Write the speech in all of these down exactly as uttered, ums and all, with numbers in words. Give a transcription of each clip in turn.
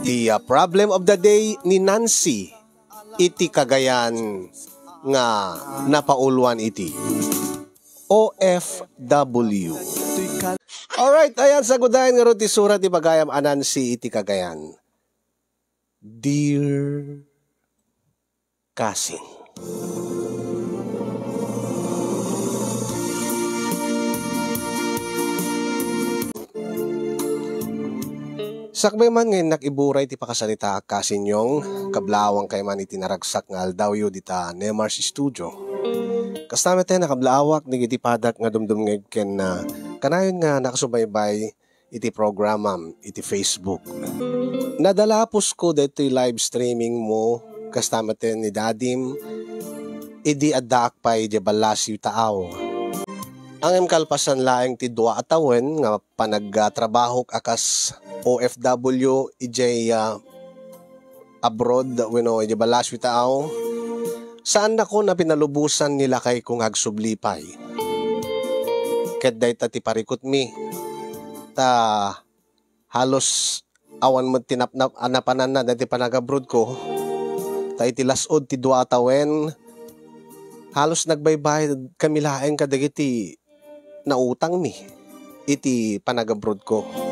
Ti, ah, problem of the day ni Nancy iti Cagayan nga napauluan iti O F W. Alright, ayan, sagudayan ngarud ti surat ti pagayam a Nancy iti Cagayan. Dear Cousin. Sakbay man nga innak iburay ti pakasaritaak, Cousin Yong, kablaawankay man iti naragsak nga aldawyo dita Nemar's Studio. Kasta met, nakablaawaak dagiti padak nga dumdumngeg ken, ah, kanayon nga nakasubaybay iti programam iti Facebook. Nadalapusko daytoy live streaming mo, kasta met ni Dadim, idi addaak pay idiay ballasiw taaw. Ngem kalpasan laeng ti dua a tawen nga panagtrabahok a kas O F W idiay, ah, abroad wenno idiay ballasiw taaw, saannakon a pinalubosan ni lakayko nga agsubli pay. Ket dayta ti parikutmi, ta halos awan met ti napnap a napananna daytoy panagabrodko. Ta iti las-ud ti dua a tawen, halos nagbaybayadkami laeng kadagiti nautangmi iti panagabrodko.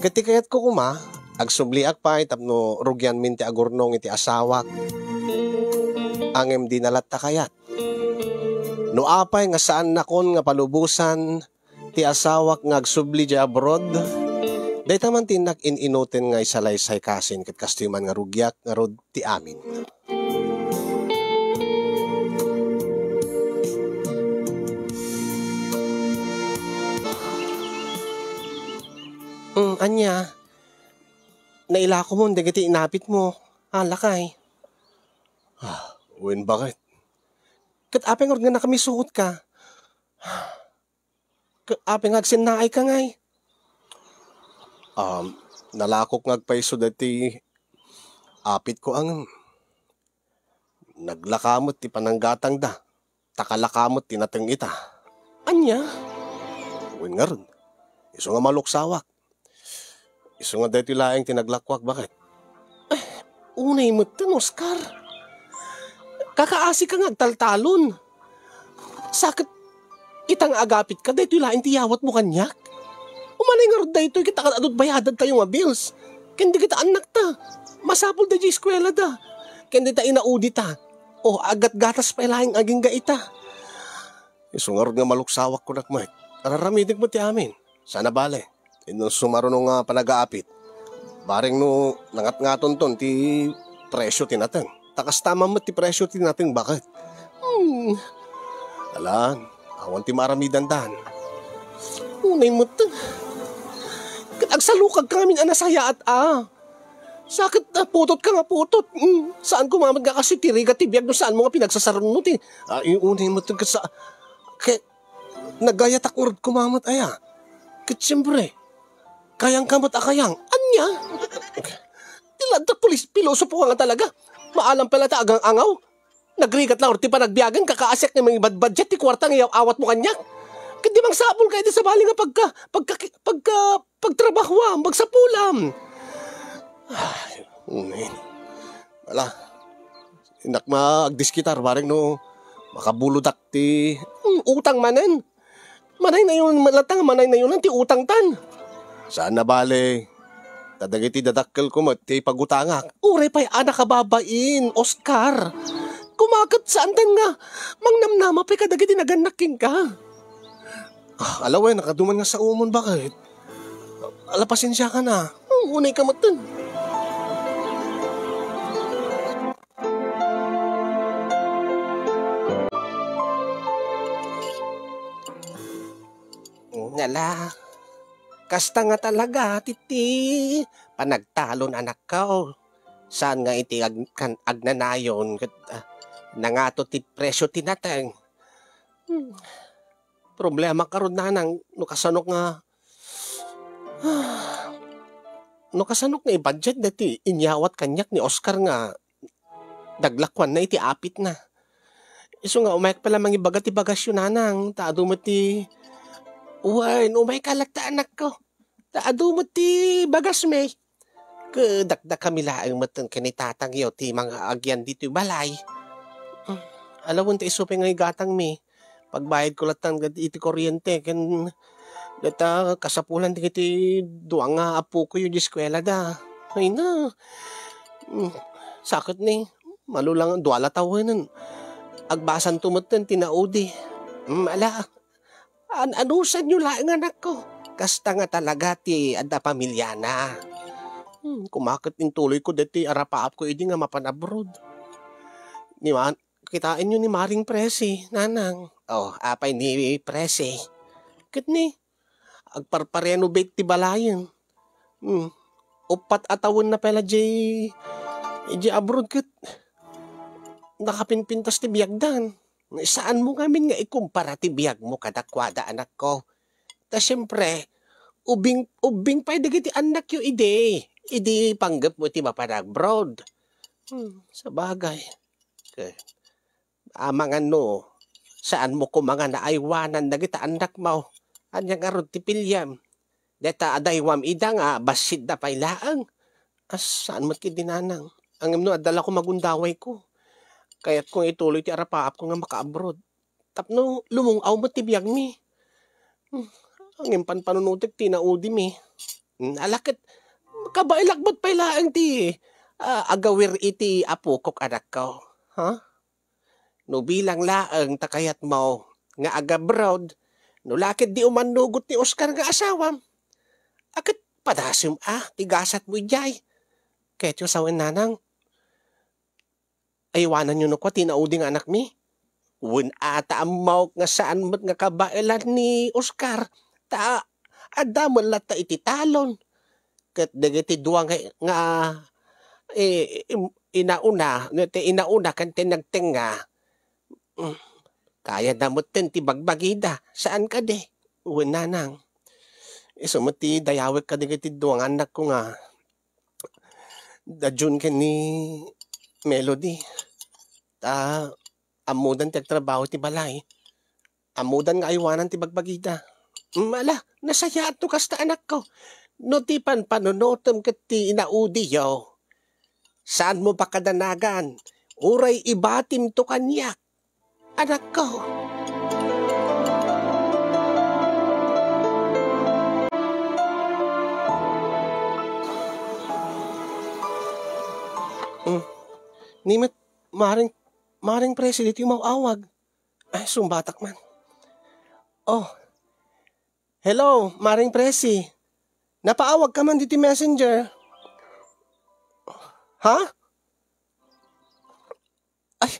Ket ti kayatko koma, agsubliak pay tapno rugianmin ti agurnong iti asawak. Ngem dina latta kayat. No apay nga saannakon nga palubosan ti asawak nga agsubli idiay abroad, dayta man ti innak in-inuten nga isalaysay, Cousin, ket kastoy man nga rugiak ngarud ti amin. Hmm, ania? Nailakomon dagiti inapitmo, a lakay? Ah, wen, baket. Ket apay ngarud nga nakamisuotka? Ket apay nga agsennaayka ngay? Um, nalakok nga agpayso daytoy apitko, ngem naglaka met ti pananggatangda, ta kalaka met ti nateng ita. Ania? Wen ngarud, isu nga maluksawak. Isu nga daytoy laeng ti naglakuak, baket. Eh, unay metten, Oscar. Kakaasika nga agtaltalon. Sa ket ita nga agapitka, daytoy laeng ti yawatmo kaniak. Umanay ngarud daytoy ket ad-adut bayadadtayo nga bills. Ken dagiti annakta, masapulda idiay eskuelada. Ken dita inaudita, o aggatgatas pay laeng agingga ita. Isu ngarud nga maluksawak kunak met. Ar-aramidek met ti amin. Saan a bale. Inno sumaruno nga panagaapit, bareng no nangatngatonton ti presio ti nateng. Ta kasta man met ti presio ti nateng, baket. Hmm. Ala, awan ti maaramidandan. Unay met. Ket agsalukagka ngamin a nasayaat a. Sa ket, ah, putotka nga putot. Hmm. Saan koma met nga kasi ti rigat ti biag no saanmo nga pinagsasaruno ti. Ah, unay met ket sa, ket nagayatak ngarud koma met aya. Ket siempre, kayangka met a kayang. Ania? Ti ladta pulis, pilosopo ka nga talaga. Maalam pay latta agang-angaw. Nagrigat la ti panagbiagen, kakaasiak nga mangibadbadget ti kuarta nga iyaw-awatmo kaniak. Ket di mangsapul ka iti sabali nga pagka, pagka, pagka, pagtrabahuam, pagsapulam. Ay, unin. Ala, innak nga agdiskitar, bareng no makabulodak ti, hmm, utang manen. Manaynayon latta nga manaynayonan ti utangtan. Saan a bale, ta dagiti dadakkelko met ti pagutangak. Uray pay a nakababain, Oscar. Koma ket saantan nga mangnamnama pay kadagiti nagannak kenka. Ah, ala wen, nakaduman nga saomon, baket. Ala, pasensiakan a. Hmm, unay ka metten. Ngala, kasta nga talaga ti, ti panagtalon, anakko. Saan nga iti ag-, kan-, agnanayon ket, ah, nangato ti presio ti nateng. Hmm. Problema karud, nanang, no kasano nga, no kasano nga i-budget daytoy inyawat kaniak ni Oscar nga daglakuanna iti apitna. Isu nga umayak pay la mangibaga ti bagasyo, nanang, ta adu met ti, wen, umayka latta, anakko. Ta adu met ti bagasmi. Ket dakdakami laeng metten ken ni tatangyo ti mangaagian ditoy balay. Hmm, ala wen ti isu pay nga igatangmi. Pagbayadko latta iti kuryente ken dayta kasapulan dagiti dua nga apokoyo iti eskuelada. Ay na. Hmm, sakit ni. Malulang dua la tawenen. Agbasanto metten ti naudi. Hmm, ala. An-, anusanyo laeng, anakko. Kasta nga talaga ti adda pamiliana. Hmm, kumaket intuloyko deti arapaapko idi nga mapan abroad. Ni man, kitaenyo ni Maring Presi, nanang. Oh, apay ni Presi? Ket ni, agparparenovate ti balayen. Hmm, uppat a tawen na pay la di, di abroad ket nakapinpintas ti biagdan. Saanmo ngamin nga ikumpara ti biagmo kadakuada, anakko. Ta siempre, ubing, ubing pay dagiti annakyo idi, idi panggepmo iti mapan abroad. Hmm, sabagay. Ket, amangan no, saanmo koma nga naaywanan dagiti annakmo. Ania ngarud ti piliem? Dayta adaywam ida nga bassit da pay laeng. As, saan met ket di nanang? Ngem no adda la koma gundawayko, kayatko nga ituloy ti arapaapko nga makaabroad. Tapno lumung-aw met ti biagmi. Hmm, ngem panpanunotek ti naudimi. Hmm, ala ket, kabaelak met pay laeng ti, ah, agawir iti apokok, anakko. Ha? No bilang laeng ta kayatmo nga agabroad, no la ket di umannugot ni Oscar nga asawam, a ket padasem a ti gasatmo idiay. Kayatyo sawen, nanang, aywananyo no kua ti naudi nga anakmi? Wen a ta ammok nga saan met nga kabaelan ni Oscar, ta adda met latta iti talon. Ket dagiti dua nga, nga, eh, im-, inauna, ti inauna ken ti nagtengnga, mm, kayatda metten ti bagbagida, saan kadi? Wen, nanang. Isu met ti dayawek kadagiti dua nga annakko nga da June ken ni Melody. Ta ammodan ti agtrabaho ti balay. Ammodan nga aywanan ti bagbagida. Mm, ala, nasayaat no kasta, anakko. No ti panpanunotem ket ti inaudiyo, saanmo pakadanagan, uray ibatimto kaniak, anakko. Mm. Ni met, Maring, Maring Presi, ditoy umaw-awag. Ay, sumbatak man. Oh. Hello, Maring Presi. Napaawag ka man diti messenger. Ha? Ay,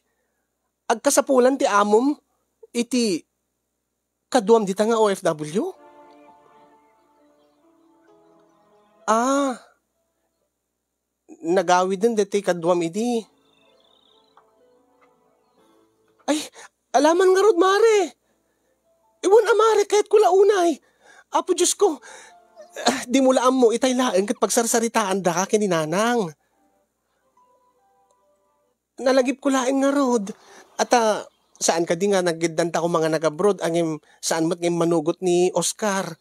agkasapulan ti amom iti kaduam dita nga O F W? Ah, nagawiden deti kaduam idi. Ay, alaman ngarud, mare. Iwan a, mare, kayatko la unay. Apo Diyos ko, ah, di mo la ammo itay laeng ket pagsarsaritaandaka ken ni nanang. Nalagipko laeng ngarud. Ata, saan kadi nga naggeddanta koma nga nag-abroad, ngem saan met nga immanugot ni Oscar.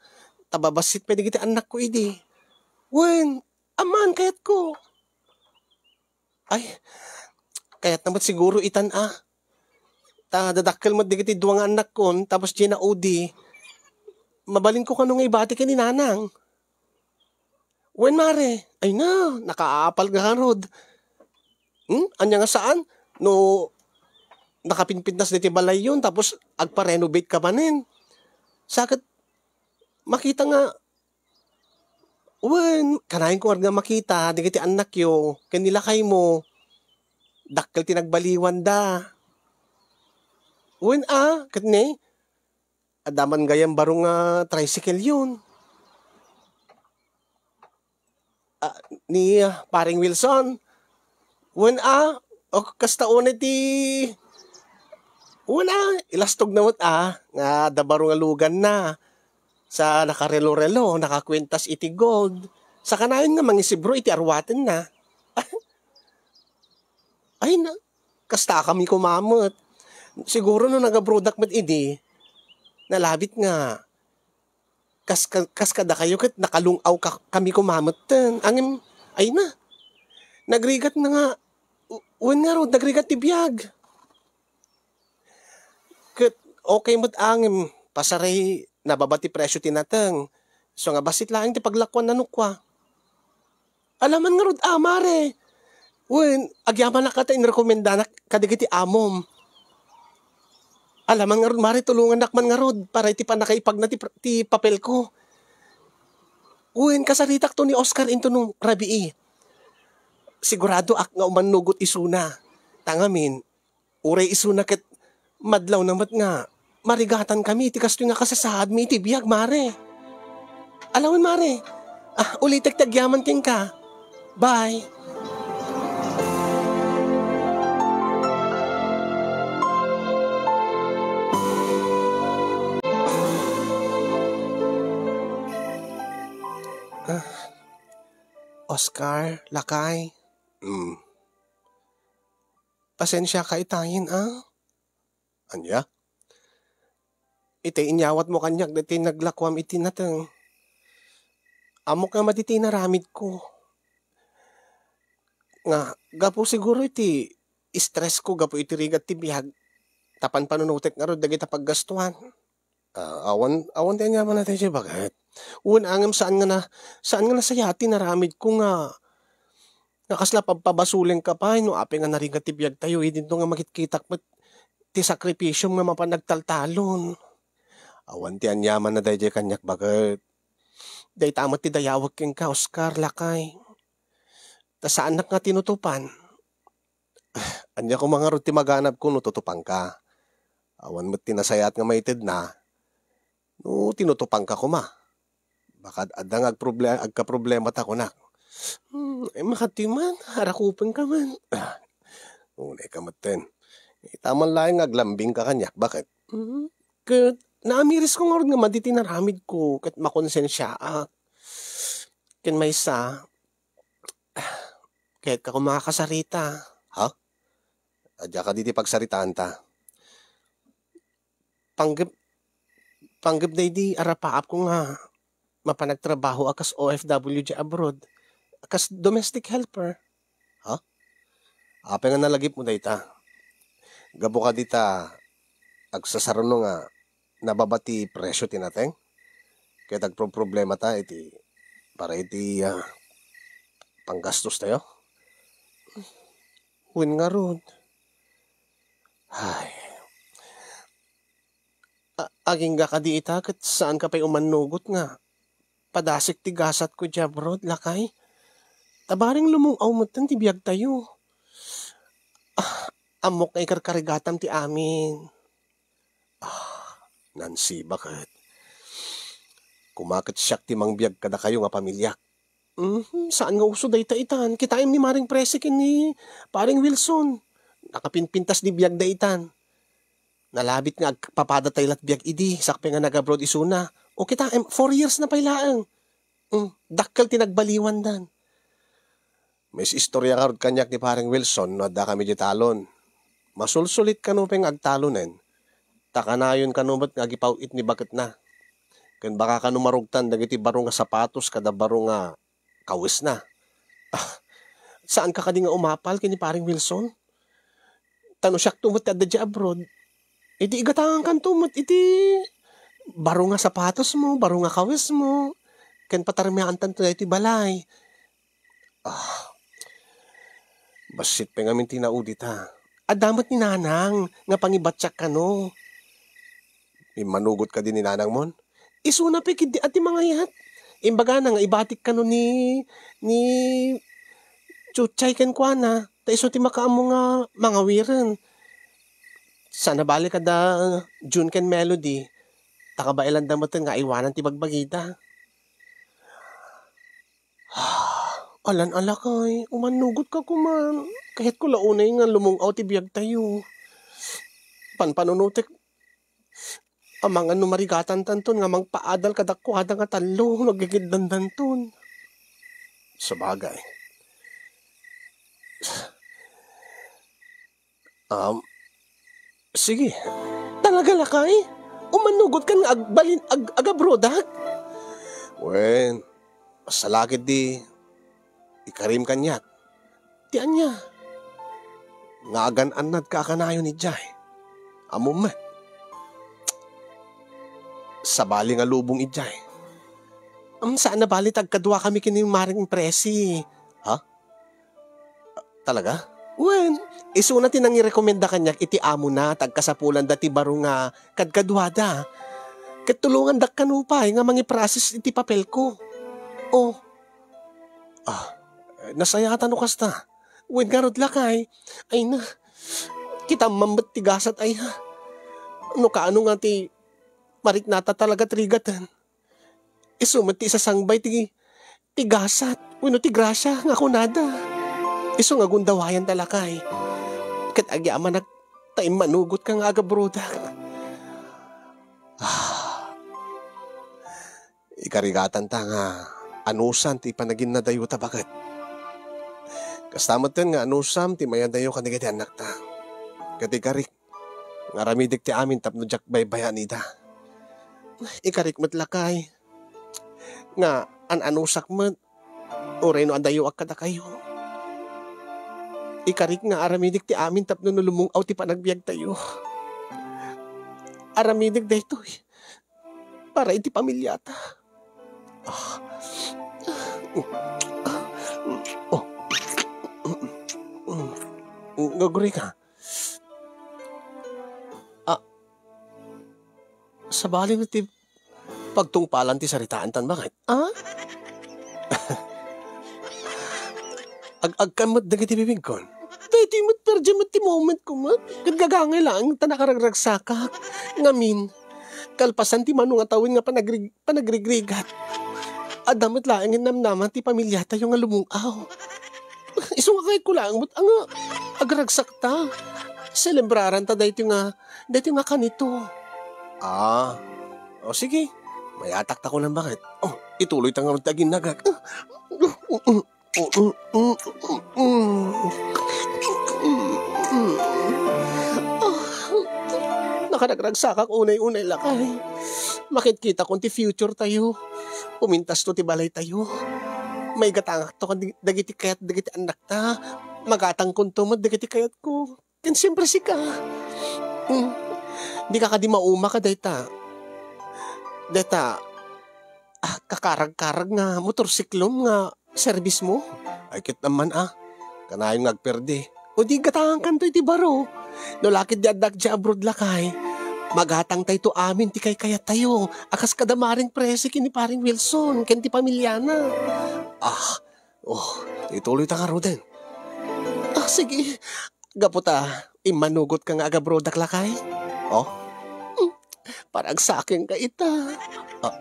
Ta babassit pay dagiti annakko idi. Wen, amman kayatko. Ay, kayatna met siguro itan a. Ta dadakkel met dagiti dua nga annakkon, tapos diay naudi. Mabalinko kano nga ibati ken ni nanang. Wen, mare. Ay na, nakaapal nga ngarud. Hmm? Ania nga saan? No nakapinpintas daytoy balayyon, tapos agpa-renovate ka manen. Sakit, makita nga, wen, kanayon ko nga makita dagiti annakyo ken ni lakaymo. Dakkel ti nagbaliwanda. Wen a, ket ne, adda man gayam baro nga tricycle yon. Ah, ni, ah, Paring Wilson. Wen a, o kasta unay ti, wen a, ilastog na met a, nga adda baro nga lugan na. Sa nakarelo-relo, nakakuentas iti gold. Sa kanayon nga mangisibro iti arwaten na. Ay na, kasta kami kumamet. Siguro no nagabrodak met idi, nalabit nga, kas, kas, kas kadakayo ket nakalung-aw ka, kami kumametten. Angem, Ay na, nagrigat na nga, u-, wen ngarud, nagrigat ti biag. Ket okay met a ngem, pasaray nababa ti presio ti nateng. So nga bassit laeng ti paglakuanna no kua. Alaman ngarud a, mare. Wen, agyamanak ta inrekomendanak kadagiti amom. Alaman ngarud, mare, tulongannak man ngarud para iti pannakaipagna ti pr-, ti papelko. Wen, kasaritakto ni Oscar intono rabii. Siguradoak nga umannugot isuna. Ta ngamin, uray isuna ket madlawna met nga marigatankami iti kastoy nga kasasaadmi iti biag, mare. Alawen, mare. Ah, ulitek ti agyaman kenka. Bye. Ah, Oscar, lakay. Mm. Pasensiaka itayen, a? Ania? Iti inyawatmo kaniak daytoy naglakuam iti nateng. Ammok nga madi ti inaramidko. Nga, gapu siguro iti stressko gapu iti rigat ti biag, ta panpanunotek ngarud dagita paggastuan. Ah, awan, awan ti aniaman a daydiay, baket. Wen, ngem saan nga na, saan nga nasayaat ti inaramidko nga, nga kasla pabpabasolengka pay no apay nga narigat ti biagtayo, idinto nga makitkitak met ti sakripisiom nga mapan nagtaltalon. Awan ti aniaman a daydiay kaniak, baket. Dayta met ti dayawek kenka, Oscar, lakay. Ta saannak nga tinutopan. Ania koma ngarud ti maganabko no tutupanka? Awan met ti nasayaat nga maitedna no tinutupanka koma. Baka adda nga agproble-, agkaproblema ta kunak. Hmm, ay, makati man, arakupenka man. Ah, unay ka metten. Ita man laeng nga aglambingka kaniak, baket? Hmm, ket naamirisko ngarud nga madi ti inaramidko, ket makonsensiaak. Ken maysa, kayatko koma nga kasarita. Ha? Adda kadi ti pagsaritaanta? Panggep, panggep daydi arapaapko nga mapan agtrabaho a kas O F W diay abroad, kas domestic helper. Ha? Apay nga nalagipmo dayta? Gapu kadi ta agsasaruno nga nababa ti presio ti nateng? Ket agproproblema ta iti, para iti, ah, panggastos tayo? Wen ngarud. Ay. A-, agingga kadi ita ket saanka pay umannugot nga padasek ti gasatko diay abroad, lakay? Ta bareng lumung-aw metten ti biagtayo. Ah, ammok nga ikarkarigatam ti amin. Ah, Nancy, baket? Koma ket siak ti mangbiag kadakayo nga pamiliak. Mhm, saan nga uso dayta itan. Kitaem ni Maring Presi ken ni Paring Wilson. Nakapinpintas di biagda itan. Nalabit nga agpapadatayo la't biag idi, sakbay nga nag-abroad isuna. O kitaem, four years na pay laeng. Mm, dakkel ti nagbaliwandan. Maistoria ngarud kaniak ni Paring Wilson no addakami diay talon. Masulsulit kano pay nga agtalonen, ta kanayon kano met nga agipaw-it ni baketna. Ken baka kano marugtan dagiti baro nga sapatos kada baro nga kawesna. Ah, saanka kadi nga umapal ken ni Paring Wilson? Ta no siakto met ti adda diay abroad, idi igatangankanto met iti baro nga sapatosmo, baro nga kawesmo, ken patarmiaantanto daytoy balay. Ah, bassit pay ngamin ti naudita. Adda met ni Nanang nga pangibatiak kano. Immanugot kadi ni Nanangmon? Isuna pay ketdi a ti mangayat. Imbagana nga ibatik kano ni, ni Chuchay kenkuana, ta isu ti makaammo nga mangawiren. Saan a bale kada June ken Melody, ta kabaelanda metten nga aywanan ti bagbagida. Alan a lakay, umannugotka koman. Kayatko la unay nga lumung-aw ti biagtayo. Panpanunotek, amangan no marigatantanton nga mangpaadal kadakuada nga tallo no agigiddandanton. Sabagay. Um, sige. Talaga, lakay? Umannugot kan nga agbalin, ag-, agabrodak? Wen, basta la ketdi, Ikarim kaniak. Ti ania? Nga agan-annadka a kanayon idiay. Ammom met. Sabali nga lubong idiay. Am, saan a bali ta agkaduakami ken ni Maring Presi. Ha? Talaga? Wen, isuna ti nangirekomenda kaniak iti amona ta agkasapulanda ti baro nga kadkaduada. Ket tulongandak kano pay nga mangiprocess iti papelko. Oh. Ah, nasayatan no kasta. Wen ngarud lakay. Ay na. Kitam man met ti gasat ay ha. No kaano nga ti mariknata talaga ti rigaten. Isu met ti isasangbay ti, ti gasat wenno ti grasia nga kunada. Isu nga gundawayanta lakay. Ket agyamanak ta immanugotka nga agabrodak. Ah. Ikarigatanta nga anusan ti panaginnadayota baket. Kasta metten nga anusam ti mayadayo kadagiti annakta. Ket ikarik nga aramidek ti amin tapno diak baybay-an ida. Ikarik met lakay nga an-anusak met uray no adayoak kadakayo. Ikarik nga aramidek ti amin tapno no lumung-aw ti panagbiagtayo. Aramidek daytoy para iti pamilyata. Ah. Oh. Nga, Gurika. Ah. Sabali met ti pagtungpalan ti saritaantan, baket. Ah? Ag-agkan met dagiti bibigkon. Daytoy met, perdi met ti momentko met. Ket gagangay laeng ta nakaragragsakak. Ngamin, kalpasan ti mano nga tawen nga panagrig-, panagrigrigat. Adda met laeng namnama ti pamilyatayo nga lumung-aw. Isu nga kayatko laeng met nga agragsakta. Selebraranta daytoy nga, daytoy nga kanito. Ah. O sige, mayatak ta kunan baket. Oh, ituloy ta nga ti aginnagak. Nakaragragsakak unay-unay lakay. Makitkitakon ti future tayo. Pumintasto ti balay tayo. Maigatangakto kad-, dagiti kayat dagiti annakta. Magatangkonto met dagiti kayatko. Ken siempre sika. Hmm. Dika kadi mauma ka dayta. Dayta, ah, kakarag-karag nga motorsiklom nga serbismo? Ay, ket naman, ah. Kanayon nga agperdi. O di, gatangankanto iti baro. No lakit di addak di abroad lakay, magatangtayto amin ti kaykayattayo. A kas kada Maring Presi ken ni Paring Wilson, ken ti pamilyana. Ah, oh, ituloy ta ngaruden. Ah, sige. Gapu ta, immanugot ka nga agabrodak lakay? Oh? Hmm. Paragsaken ka ita. Ah.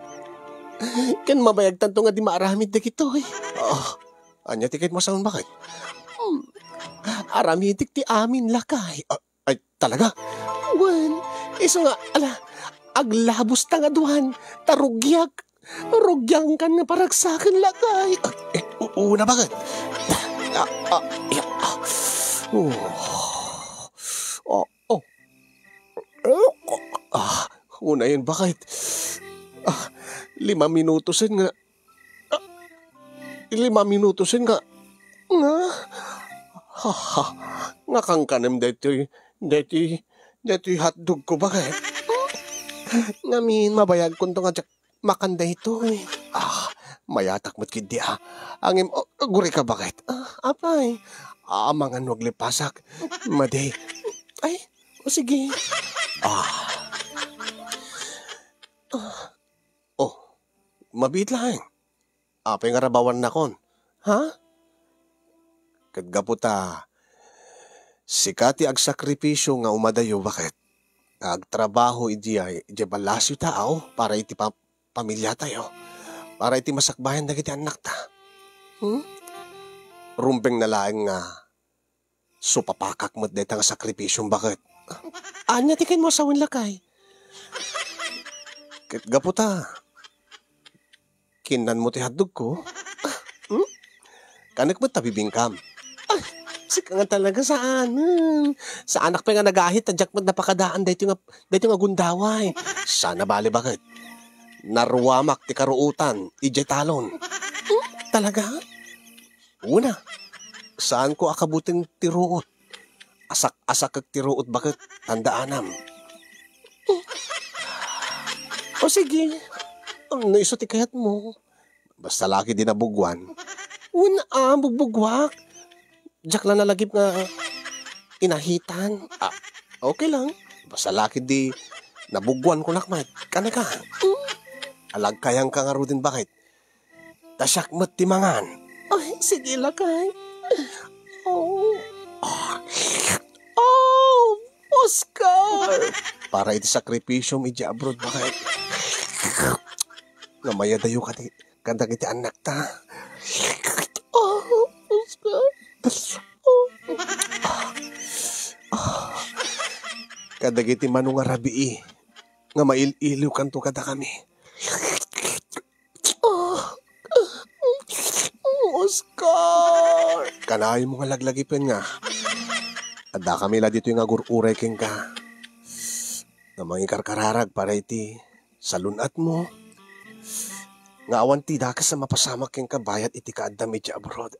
Ken mabayag tanto nga di maaramid dagitoy. Ah. Anya ti ket masaon baket? Hmm. Aramidek ti amin lakay. Ah, ay, talaga? Wen, isu nga, ala, aglabos ta nga duan, ta rugiak. Rugiangkan nga paragsaken lakay. Eh, u-, una baket. Ah, ah, ya, ah. Oh. Oh, oh. Ah, unayen baket. Ah, lima minutosen nga, ah, lima minutosen nga, nga, ha, ha, nga kankanem daytoy, daytoy, daytoy hotdog ko baket. Ngamin, mabayagkonto nga diak makan daytoy. Ah, mayatak met ketdi, ah. Ngem, oh, guri ka baket. Ah, apay. Ah, mangan no aglipasak. Madi. Ay, o sige. Ah. Ah. Oh, mabiit laeng. Apay nga rabawannakon? Ha? Ket gapu ta sika ti agsakripisio nga umadayo baket, nga agtrabaho idiay, idiay palasio ta, aw, para iti pa-, pamilyatayo, para iti masakbayan dagiti annakta. Hmm? Rumbeng na laeng nga supapakak met dayta nga sakripisiom baket. Ania ti ken mo a sawen lakay? Ket gapu ta, kinnanmo ti hotdog ko. Hmm? Kanek met ta bibingkam. Ah, sika nga talaga saanen. Saanak pay nga nagahit ta diak met napakadaan daytoy nga, daytoy nga gundaway. Sana bale baket. Naruamak ti karuotan, idiay talon. Hmm? Talaga? Una, saanko a kabuteng ti ruot. Asak-asakek ti ruot baket, tandaanam. O sige, no isu ti kayatmo. Basta la ketdi nabugwan. Wen a, bugbugwak. Diak la nalagip nga inahitan. Ah, okay lang. Basta la ketdi nabugwan ko lakmat. Kanaka. Alagkayangka ngaruden baket. Ta siak met ti mangan. Ay, sige, lakay. Oh. Oh, Oscar! Para iti sakripisiom idiay abroad, baket. Nga mayadayo kadi, kadagiti annakta. Oh, Oscar. Oh. Kadagiti mano nga rabii, nga mail-iliwkanto kadakami. Oh, Oscar! Kanaymo nga laglagipen nga addakami la ditoy nga agur-uray kenka. Nga mangikarkararag para iti salun-atmo. Nga awan ti dakes a mapasamak kenka bayat iti kaaddam idiay abroad.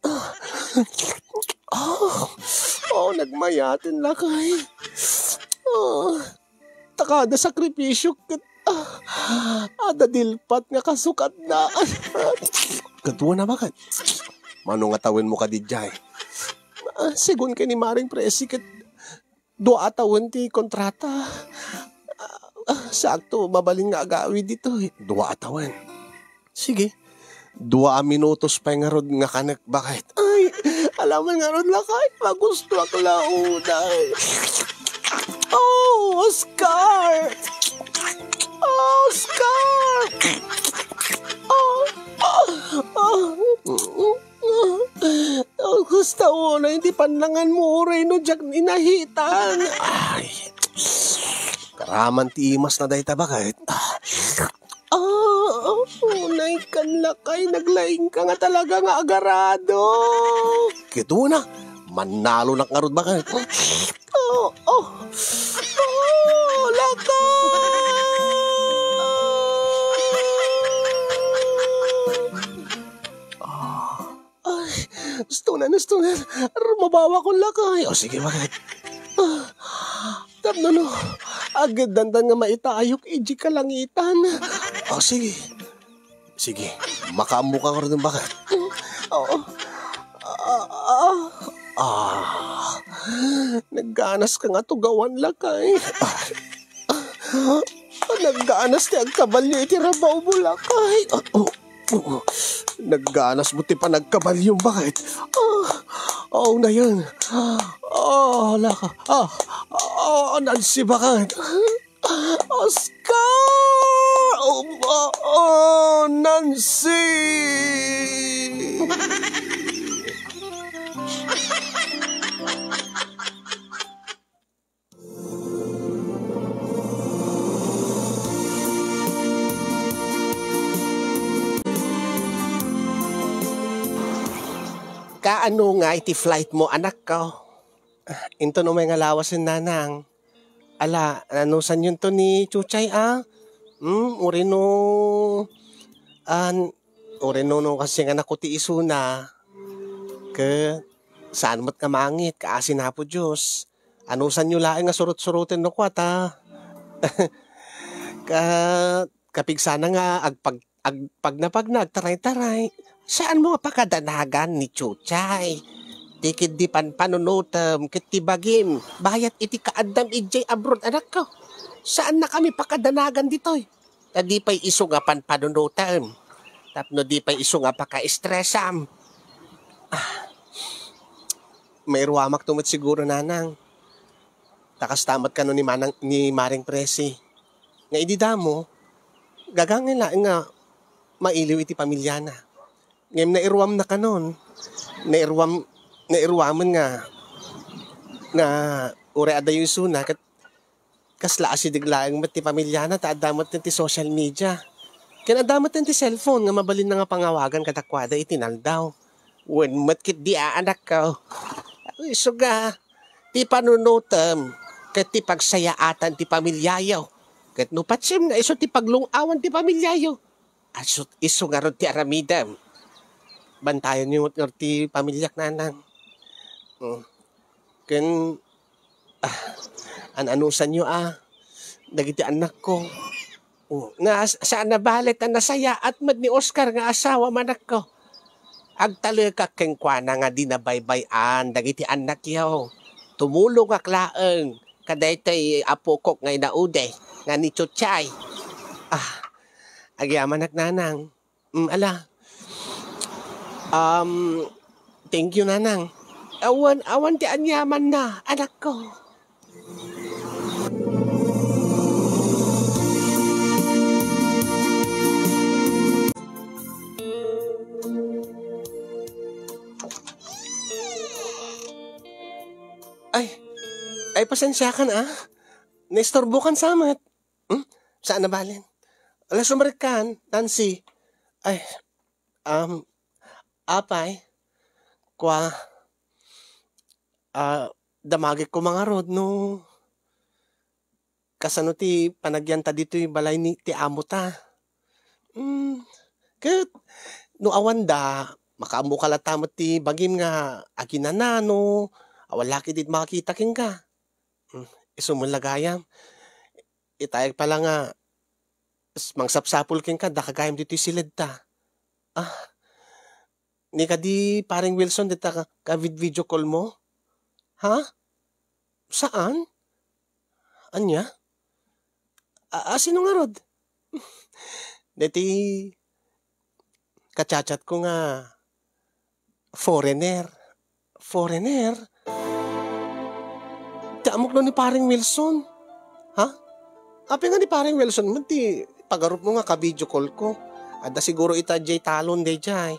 Oh, oh, nagmayaten, lakay. Oh. Ta kada sakripisio ket, ah, adda dilpat nga kasukatna. Ket wen a, baket. Mano nga tawenmo kadi idiay? Ah, segun ken ni Maring Presi ket dua a tawen ti kontrata. Ah, ah, sakto, mabalin nga agawid ditoy. Dua a tawen. Sige. Dua a minutos pay ngarud nga kanek, baket. Ay, alamon ngarud, lakay, magustuak la unay. Oh, Oscar! Oscar! Oh, oh, oh. Oh, gusto mo na hindi panlangan mo, uray no diak inahitan. Ay, karaman ti imas na dayta, baket. Ah, unay kan, lakay, naglaing ka nga talaga nga agarado. Ket wen a, mannalonak ngarud, baket. Oh, oh. Oh, lakay! Ay, gusto na, gusto na. Rumabawakon, lakay. O, sige, baket. Ah, tapno no, ageddantan nga maitayok idiay kalangitan. O, sige. Sige, makaammoka ngarud, baket. Oo. Ah, ah, ah. Nagganas ka nga tugawan, lakay. Ah, nagganas ti agkabalio iti rabaw mo, lakay. Ah, oh, oh. Nagganas mo ti panagkabalio, baket. Ah, oh, na yan. Oh, laka. Ah, oh, Nancy, baket. Oscar! Oh, oh, oh, Nancy! Kaano nga iti flight mo, anakko? Inton umay nga lawasen, nanang. Ala, anusanyon to ni Chuchay, a? Hmm, urino, an, urino no kasi nga naku ti isuna. Ket saan met nga mangit, kaasi na Apo Dios. Anusanyo laeng nga surot-suroten no kuat, a? Ka-, kapigsana nga agpag-, agpagnapagna, agtaray-taray. Saanmo nga pakadanagan ni Chuchay. Ti ketdi panpanunotem ket ti bagim, bayat iti kaaddam idiay abroad, anakko. Saannakami pakadanagan ditoy. Ta di pay isu nga panpanunotem. Tapno di pay isu nga pakaestresam. Ah, mairuamakto met siguro, nanang. Ta kasta met kano ni Manang, ni Maring Presi. Nga idi damo, gagangay laeng nga mailiw iti pamilyana. Ngem nairuamna kanon. Nairuam-, nairuamen nga, nga uray adayo isuna, ket kasla asideg laeng met ti pamilyana, ta adda met ti social media. Ken adda met ti cellphone nga mabalinna nga pangawagan kadakuada iti naldaw. Wen met ketdi, anakko. Isu nga, ti panunotem ket ti pagsayaatan ti pamilyayo. Ket no patiem nga isu ti paglung-awan ti pamilyayo, isu, isu ngarud ti aramidem. Bantayanyo met ngarud ti pamiliak, nanang. Mm. Ken, ah, an-anusanyo, ah, dagiti annakko. Mm. Nga, saan a bale ta nasayaat met ni Oscar nga asawa, anakko. Agtalekak kenkuana nga di nabaybay-an dagiti annakyo. Tumulongak laeng kadaytoy apokok nga inaudi nga ni Chuchay. Ah, agyamanak, nanang. Mm, ala. Um, thank you, nanang. Awan, awan ti aniamanna, anakko. Ay, ay, pasensiakan, ah. Naistorbokan sa met. Hmm? Saan a bale? Ala, sumarikkan, Nancy. Ay, um, apay, kua, ah, damagek koma ngarud no kasano ti panagyanta ditoy balay ni, ti amota. Hmm, ket no awanda, makaammoka latta met ti bagim nga aginana no awan la ketdi makakita kenka. Hmm, isu met la gayam. Itayag pala nga s-, mangsapsapul kenka, adda ka gayam ditoy siledta. Ah, ni kadi Pareng Wilson, dita ka, ka vid-, video call mo? Ha? Saan? Ania? A-, a, sino ngarud? Deti kachat-chat ko nga foreigner. Foreigner? Ti ammok no ni Pareng Wilson. Ha? Apay nga ni Pareng Wilson met ti pagarupmo nga ka-video call ko? Adda siguro ita diay talon daydiay.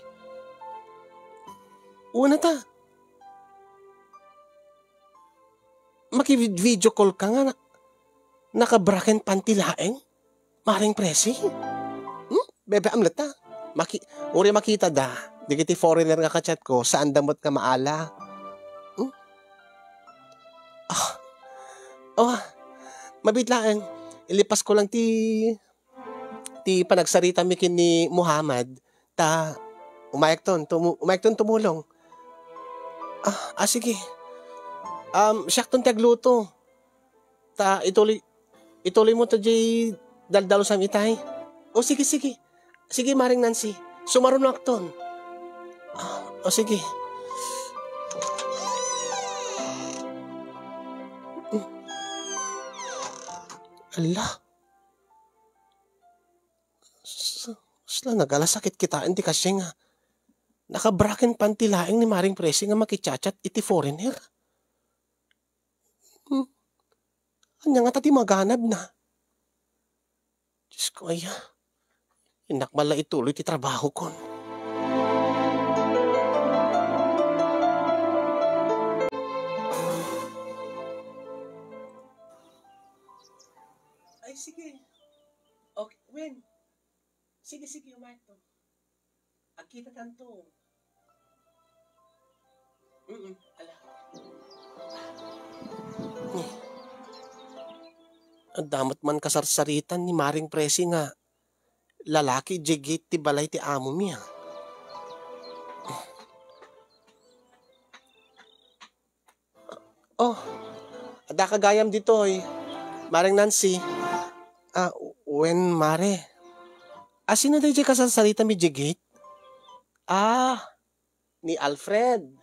Una ta. Maki-video call ka nga na-, naka-bra ken panty laeng? Pareng Presi? Hmm? Bebe, amletta. Maki-, uri makita da. Dagiti foreigner nga kachat ko, saan da met nga maala. Hmm? Ah. Oh, mabit laeng. Ilipas ko lang ti, ti panagsaritami ken ni Muhammad. Ta, umayakton, tumu-, umayakton tumulong. Ah, ah, sige. Um, siakton ti agluto. Ta ituloy, ituloy mo to diay daldalusam itay. O, sige, sige. Sige, Maring Nancy. Sumarunakton. Ah, o, sige. Ala. S-, sla, nagalasakit kitaen ti kasing nga. Naka-bra ken panty laeng ni Maring Presi nga makichat-chat iti foreigner. Hmm. Ania ngata ti maganabna? Diyos ko, aya. Innak man la ituloy ti trabahokon. Ay, sige. Okay, Wen. Sige, sige, umayto. Agkitatanto. Mm, ala. Ni, adda met man kasarsaritan ni Maring Presi nga lalaki idiay gate ti balay ti amomi, ah. Oh, adda ka gayam ditoy, Maring Nancy. Ah, wen, Mare. A, sino daydiay kasarsaritam idiay gate? Ah, ni Alfred.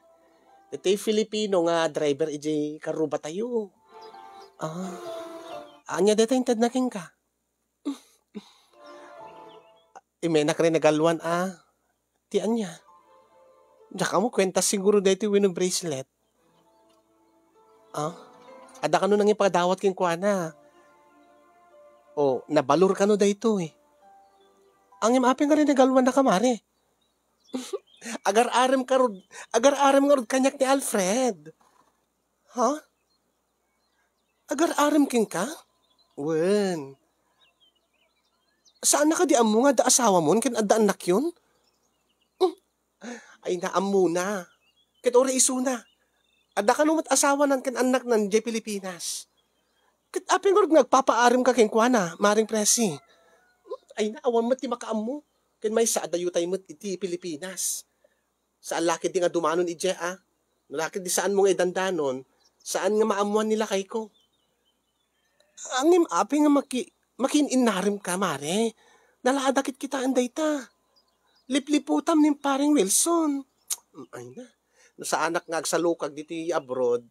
Daytoy Filipino nga driver idiay karrubatayo. Ah, ania daytoy intedna kenka? Imenak rin nagaluan a. Ti ania? Diak ammo kuenta siguro daytoy wenno bracelet. Ah? Adda kano nangipadawat kenkuana? O, nabalor kano daytoy? Ngem apay nga rin nagaluan na ka, Mare? Agar-arem karud, agar-arem ngarud kaniak ni Alfred. Ha? Agar-arem kenka? Wen. Saan na kadi ammo nga adda asawamon ken adda annakyon? Hmm. Ay, naammona. Ket uray isuna. Adda kano met asawanan ken annaknan idiay Pilipinas. Ket apay ngarud nga agpapaarem ka kenkuana, Maring Presi? Hmm. Ay, naawan met ti makaammo. Ken maysa, adayotay met iti Pilipinas. Saan la ketdi nga dumanon idiay, a? No la ketdi saanmo nga idandanon, saan nga maammoan ni lakayko. Ngem apay nga maki-, makiin-innaremka, mare? Nalaada ket kitaen dayta. Lipliputam ni Pareng Wilson. Ay na. No saanak nga agsalukag ditoy abroad,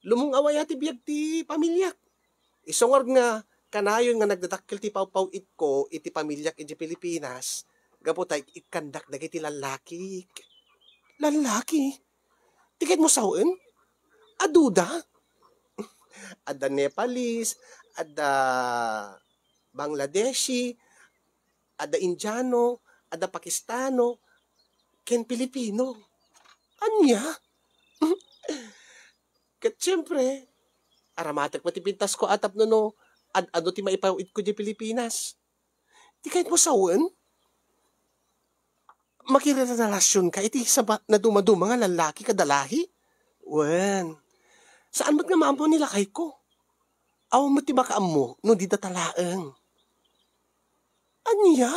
lumong-awaya ti biag ti pamiliak. Isu ngarud nga kanayon nga nagdadakkel ti pawpaw-itko iti pamiliak idiay Pilipinas, gapu ta ik-, ikkandak dagiti lallakik. Lallaki? Ti kayatmo sawen? Aduda? Adda Nepalese, adda Bangladeshi, adda Indiano, adda Pakistano, ken Pilipino. Ania? Ket siempre, aramatek met ti pintasko a tapno no ad-adu ti maipaw-itko idiay Pilipinas. Ti kayatmo sawen? Makirelasyonka iti saba-, nadumaduma nga lallaki kada lahi? Wen, saan met nga maammo ni lakayko? Awan met ti makaammo no di data laeng. Ania?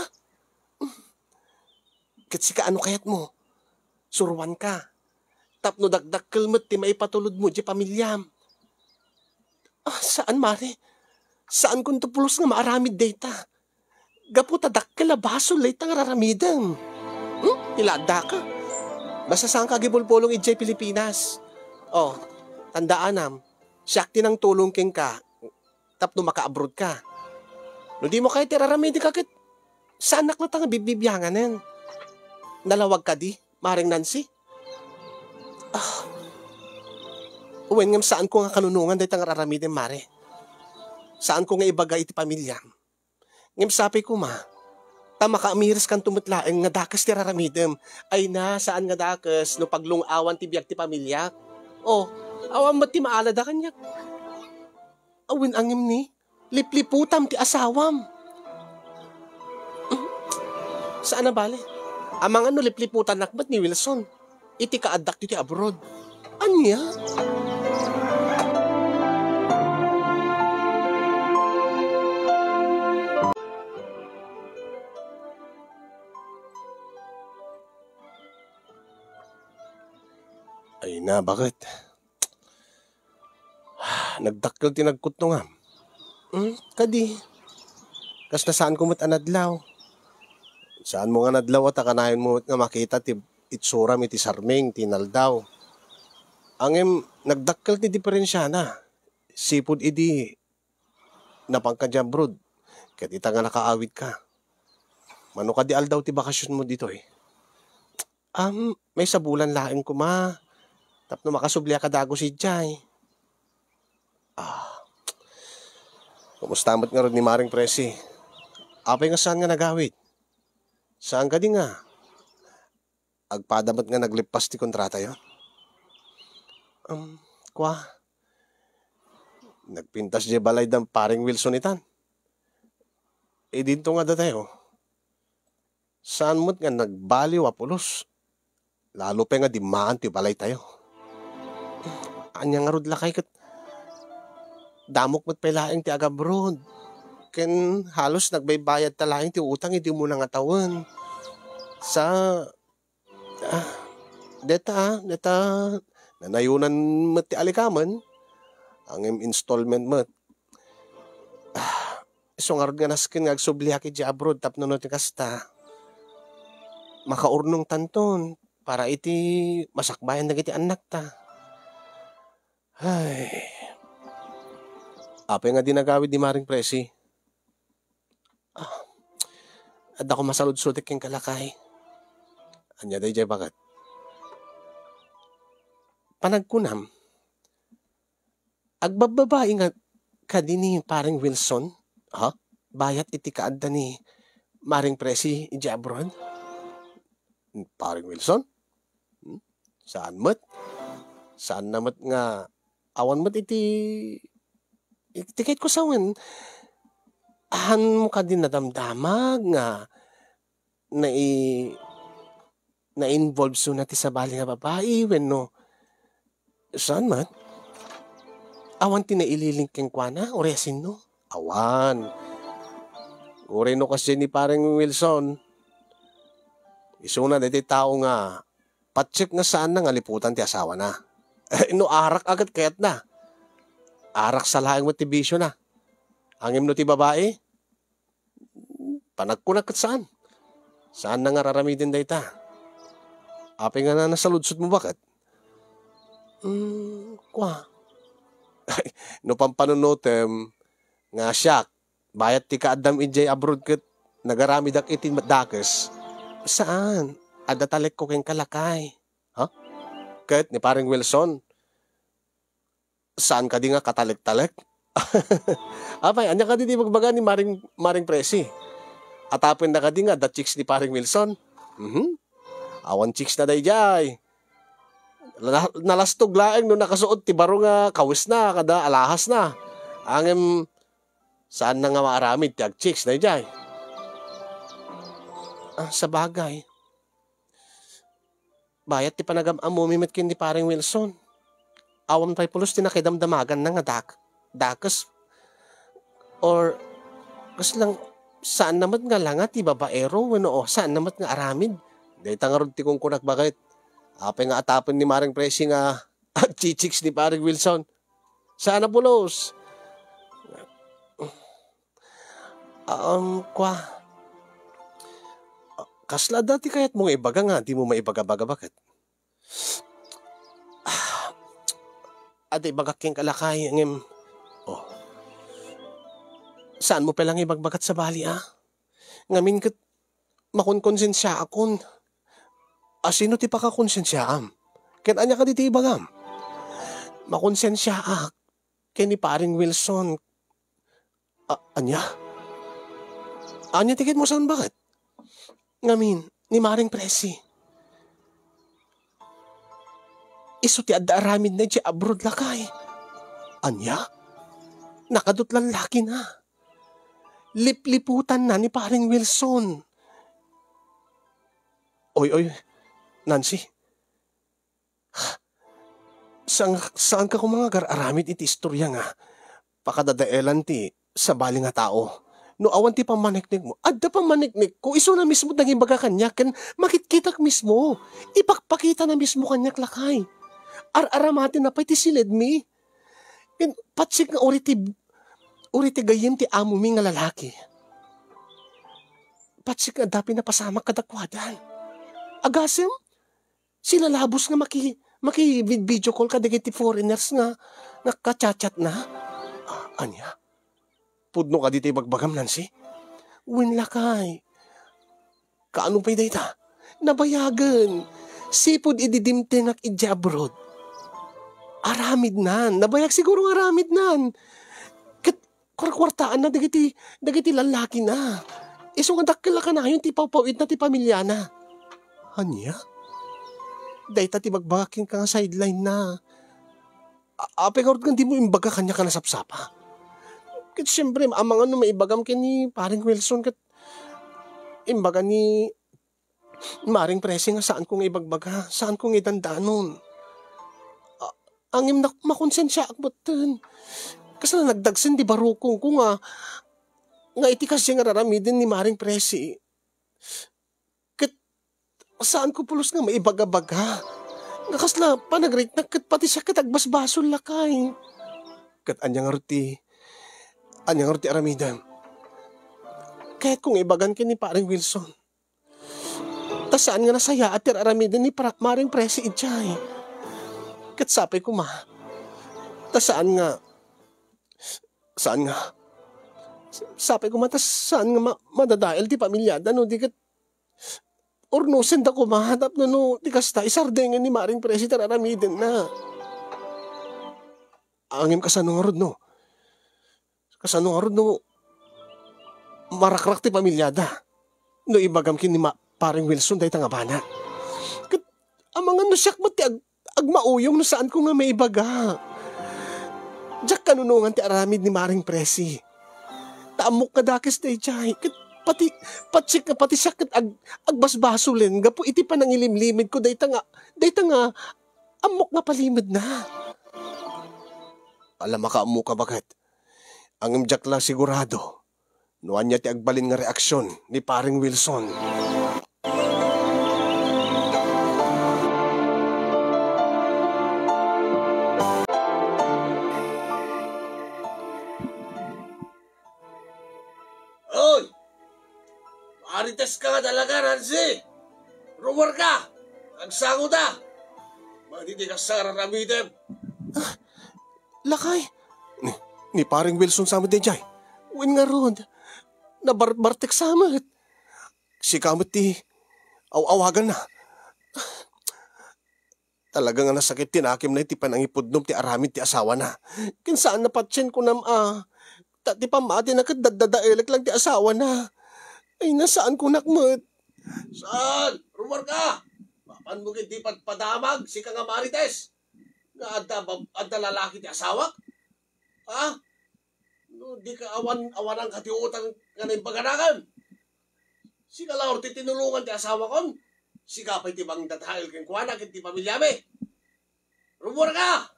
Ket sika, ano kayatmo? Suroanka. Tapno dakdakkel met ti maipatulodmo idiay pamiliam. Ah, saan, mare. Saankonto pulos nga maaramid dayta. Gapu ta dakkel a basol dayta nga raramidem. Hmm? Iladdaka. Basta saanka agibulbulong idiay Pilipinas. Oh, tandaanam, siak ti nangtulong kenka tapno makaabroad ka. No dimo kayat ti raramidem ka ket, saanak latta nga bibbibianganen. Nalawag kadi, Mareng Nancy? Ah. Wen, ngem saanko nga kanunongan dayta nga raramidem, mare. Saanko nga ibaga iti pamiliam. Ngem sapay koma, ta makaamireskanto met laeng nga dakes ti raramidem. Ay na, saan nga dakes no paglung-awan ti biag ti pamiliak. Oh, awan met ti maalada kaniak. Awen, ngem ni, lipliputam ti asawam. Saan a bale. Amangan no lipliputanak met ni Wilson iti kaaddak ditoy abroad. Ania? Ay na, baket. Nagdakkel ti nagkutnongam. Hmm, kadi. Kasla saanko met a nadlaw. Saanmo nga nadlaw ta kanayonmo met nga makita ti itsuram iti sarming ti inaldaw. Ngem nagdakkel ti diferensiana. Sipud idi napanka idiay abroad, ket ita nga nakaawidka. Mano kadi aldaw ti bakasionmo ditoy? Am, maysa bulan laeng koma. Tapno makasubliak a dagus idiay. Ah. Kumusta met ngarud ni Mareng Presi? Apay nga saan nga nagawid? Saan kadi nga? Agpada met nga naglippas ti kontratayo? Um, kua, nagpintas diay balay da Pareng Wilson itan. Idinto nga datayo, saan met nga nagbaliw a pulos. Lalo pay nga dimmaan ti balaytayo. Ania ngarud lakay ket damok met pay laeng ti agabroad. Ken halos nagbaybayadta laeng ti utang idi umuna nga tawen. Sa, ah, deta, ah, deta, nanayonan met ti alikamen. Ngem installment met. Ah, isu ngarud nga nasken nga agsubliak idiay abroad tapno no ti kasta, makaurnongtanton para iti masakbayan dagiti annakta. Ay. Apay nga di nagawid ni Mareng Presi? Ah, adda ko masaludsutek kenka lakay. Ania daydiay baket? Panagkunam, agbabbabai nga kadi ni Pareng Wilson, ha? Bayat iti kaadda ni Mareng Presi idiay abroad? Pareng Wilson? Hmm? Saan met? Saan na met nga awan met iti, iti kayatko sawen? Hanmo kadi nadamdamag nga nai-, na-involve suna ti sabali nga babai wenno saan met? Awan ti naililing kenkuana, uray a sinno? Awan. Uray no kasdiay ni Pareng Wilson, isuna daytoy tao nga Patsek nga saanna nga liputan ti asawana. No arak a ket kayatna, arak sa laeng met ti bisiona. Ngem no ti babai, panagkunak ket saan. Saanna nga ar-aramiden dayta. Apay nga nasaludsodmo, baket? Hmm, kua. No pampanunotem nga siak, bayat ti kaaddam idiay abroad ket nagaramidak iti dakes. Saan, adda talekko kenka, lakay. Ha? Ket ni Paring Wilson, saan kadi nga katalek-talek? Apay, ania kadi ti ibagbaga ni Maring, Maring Presi? Atapenna kadi nga adda chicks ni Paring Wilson? Mhm. Awan chicks na daydiay. Na-, nalastog laeng no nakasuot ti baro nga kawesna kada alahasna. Ngem saanna nga maaramid ti agchicks daydiay. Ah, sabagay. Bayat ti panagam-ammomi met ken ni Paring Wilson. Awan pay pulos ti nakidamdamaganna nga dak-, dakes. Or, kasla, saanna met nga langa ti babaero wenno, o, saanna met nga aramid. Dayta ngarud ti kunkunak, baket. Apay nga atapen ni Maring Presi nga agchichicks ni Paring Wilson? Saan a pulos. Um, kua. Kasla adda ti kayatmo nga ibaga nga dimo maibaga-baga, baket? Ah, adda ibagak kenka, lakay, ngem, oh. Saanmo pay la nga ibagbagat sabali, a? Ngamin ket makonkonsensiaakon. A, sino ti pakakonsensiaam? Ket ania kadi ti ibagam? Makonsensiaak ken ni Paring Wilson. A-, ania? Ania ti kayatmo sawen, baket? Ngamin, ni Maring Presi. Isu ti adda aramidna idiay abroad, lakay. Ania? Nakadut lallakina. Lipliputanna ni Paring Wilson. Oy, oy, Nancy. Saan, saanka koma nga agar-aramid iti istoria nga pakadadaelan ti sabali nga tao. No awan ti pammaniknikmo, adda pammaniknikko, isuna mismo ti nangibaga kaniak ken makitkitak mismo. Ipakpakitana mismo kaniak, lakay. Ar-aramatenna pay ti siledmi. Ken patsek nga uri ti, uri ti gayyem ti amomi nga lalaki. Patsek nga adda pay napasamak kadakuada. Agasem, silalabos nga maki-, maki-vid-, video call kadagiti foreigners nga, nga kachat-chatna. Ah, ania? Pudno kadi ti ibagbagam, Nancy? Wen, lakay. Kaano pay dayta? Nabayagen. Sipud idi dimtengak idiay abroad, aramidnan. Nabayag siguro nga aramidnan. Ket kuarkuartaanna dagiti, dagiti lallakina. Isu nga dakkel a kanayon ti ipawpaw-itna ti pamiliana. Ania? Dayta ti ibagbagak kenka nga sideline-na. A-, apay ngarud nga dimo imbaga kaniak a nasapsapa? Ket siempre, amangan no maibagam ken ni Paring Wilson ket imbaga ni Maring Presi nga saanko nga ibagbaga, saanko nga idandanon. A-, ngem nak-, makonsensiaak metten. Kasla nagdagsen ti barukongko nga, nga iti kastoy nga aramiden ni Maring Presi. Ket saanko pulos nga maibaga-baga. Nga kasla panagriknak ket pati siak ket agbasbasol, lakay. Ket ania ngarud ti, ania ngarud ti aramidem? Kayatko nga ibagan ken ni Paring Wilson. Ta saan nga nasayaat ti ar-aramiden ni Pra-, Maring Presi idiay. Ket sapay koma. Ta saan nga, saan nga, sapay koma ta saan nga ma-, madadael ti pamiliada no di ket urnosenda koma tapno no ti kasta, isardengen ni Maring Presi ti ar-aramidenna. Ngem kasano ngarud no? Kasano ngarud no marakrak ti pamiliada? No ibagam ken ni Ma-, Paring Wilson dayta nga banag. Ket amangan no siak met ti ag-, agmauyong no saanko nga maibaga. Diak kanunongan ti aramid ni Maring Presi. Ta ammok nga dakes daydiay. Ket pati, patsek nga pati siak ket ag-, agbasbasolen gapu iti panangilimlimedko dayta nga, dayta nga ammok nga palimedna. Ala, makaammoka, baket. Ngem diak la sigurado no ania ti agbalin nga reaksion ni Paring Wilson. Marites ka nga talaga, Nancy! Rumor ka! Agsango ta! Madi ti kasta nga raramitem! Lakay! Ni, ni paring Wilson sa met dayjay. Wen ngarud, nabarbartek sa met. Sika met ti aw-awaganna. Talaga nga nasakit ti nakemna iti panangipudnom ti aramid ti asawana. Ken saan a patien kunam a, ta ti pammatina ket daddadaelek lang ti asawana. Ay, na, saan kunak met. Saan? Rumor ka! Mapanmo ket di padpadamag, sika nga Marites. Nga adda bab-, adda lalaki ti asawak? Ha? No, di ka awan, awanan ka ti utang nga naimbaganakan. Sika la ti tinulongan ti asawakon. Sika pay ti mangdadael kenkuana ken ti pamiliami. Rumor ka!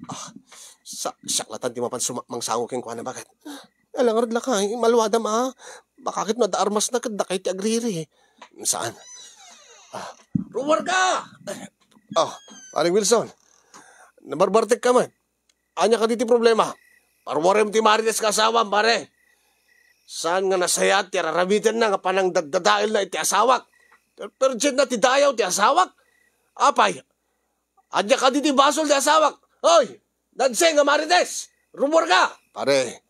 Ah, sa-, siak latan ti mapan suma-, mangsango kenkuana, baket. Ala ngarud lakay, malwadam a. Baka ket no adda armasna ket dakay ti agriri. Saan? Ah. Rumor ka! Ah, paring Wilson. Nabarbartek ka met. Ania kadi ti problema? Parwarem ti Marites nga asawam, pare. Saan nga nasayaat ti araramitenna nga panangdaddadaelna iti asawak? Perperdienna ti dayaw ti asawak? Apay, ania kadi ti basol ti asawak? Hoy, Nancy nga Marites! Rumor ka! Pare,